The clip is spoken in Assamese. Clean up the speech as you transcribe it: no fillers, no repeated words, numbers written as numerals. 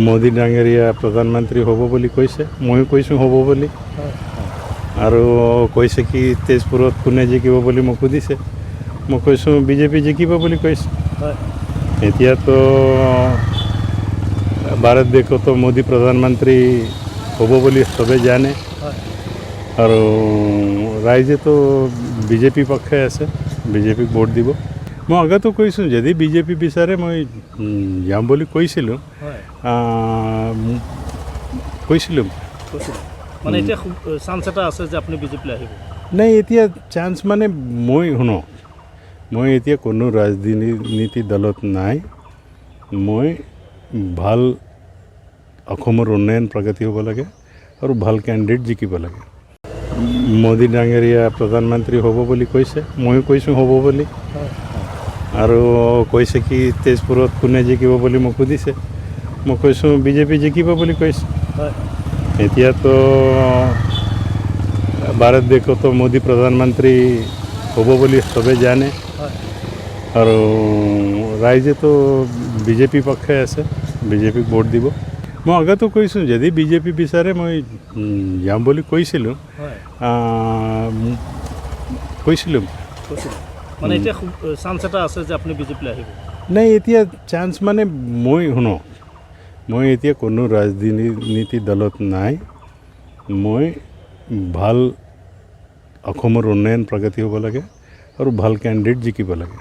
মোদী ডাঙৰীয়া প্ৰধানমন্ত্ৰী হ'ব বুলি কৈছে, ময়ো কৈছোঁ হ'ব বুলি। আৰু কৈছে কি তেজপুৰত কোনে জিকিব বুলি মোক সুধিছে। মই কৈছোঁ বিজেপি জিকিব বুলি কৈছে। এতিয়াতো ভাৰত দেশতো মোদী প্ৰধানমন্ত্ৰী হ'ব বুলি চবে জানে। আৰু ৰাইজেতো বিজেপি পক্ষে আছে, বিজেপিক ভোট দিব। মই আগতো কৈছোঁ, যদি বিজেপি বিচাৰে মই যাম বুলি কৈছিলোঁ। কৈছিলোঁ। কৈছিলে। মানে এতিয়া চান্স এটা আছে যে আপুনি বিজেপিলৈ আহিব? নাই, এতিয়া চান্স মানে মই শুনক, মই এতিয়া কোনো ৰাজনীতি দলত নাই। মই ভাল অসমৰ উন্নয়ন প্ৰগতি হ'ব লাগে আৰু ভাল কেণ্ডিডেট জিকিব লাগে। মোদী ডাঙৰীয়া প্ৰধানমন্ত্ৰী হ'ব বুলি কৈছে, ময়ো কৈছোঁ হ'ব বুলি। আৰু কৈছে কি তেজপুৰত কোনে জিকিব বুলি মোক সুধিছে। মই কৈছোঁ বিজেপি জিকিব বুলি কৈছে। এতিয়াতো ভাৰত দেশতো মোদী প্ৰধানমন্ত্ৰী হ'ব বুলি চবে জানে। আৰু ৰাইজেতো বিজেপি পক্ষে আছে, বিজেপিক ভোট দিব। মই আগতো কৈছোঁ, যদি বিজেপি বিচাৰে মই যাম বুলি কৈছিলোঁ। কৈছিলোঁ। কৈছিলে। মানে এতিয়া চান্স এটা আছে যে আপুনি বিজেপিলৈ আহিব? নাই, এতিয়া চান্স মানে মই শুনক, মই এতিয়া কোনো ৰাজনীতি দলত নাই। মই ভাল অসমৰ উন্নয়ন প্ৰগতি হ'ব লাগে আৰু ভাল কেণ্ডিডেট জিকিব লাগে।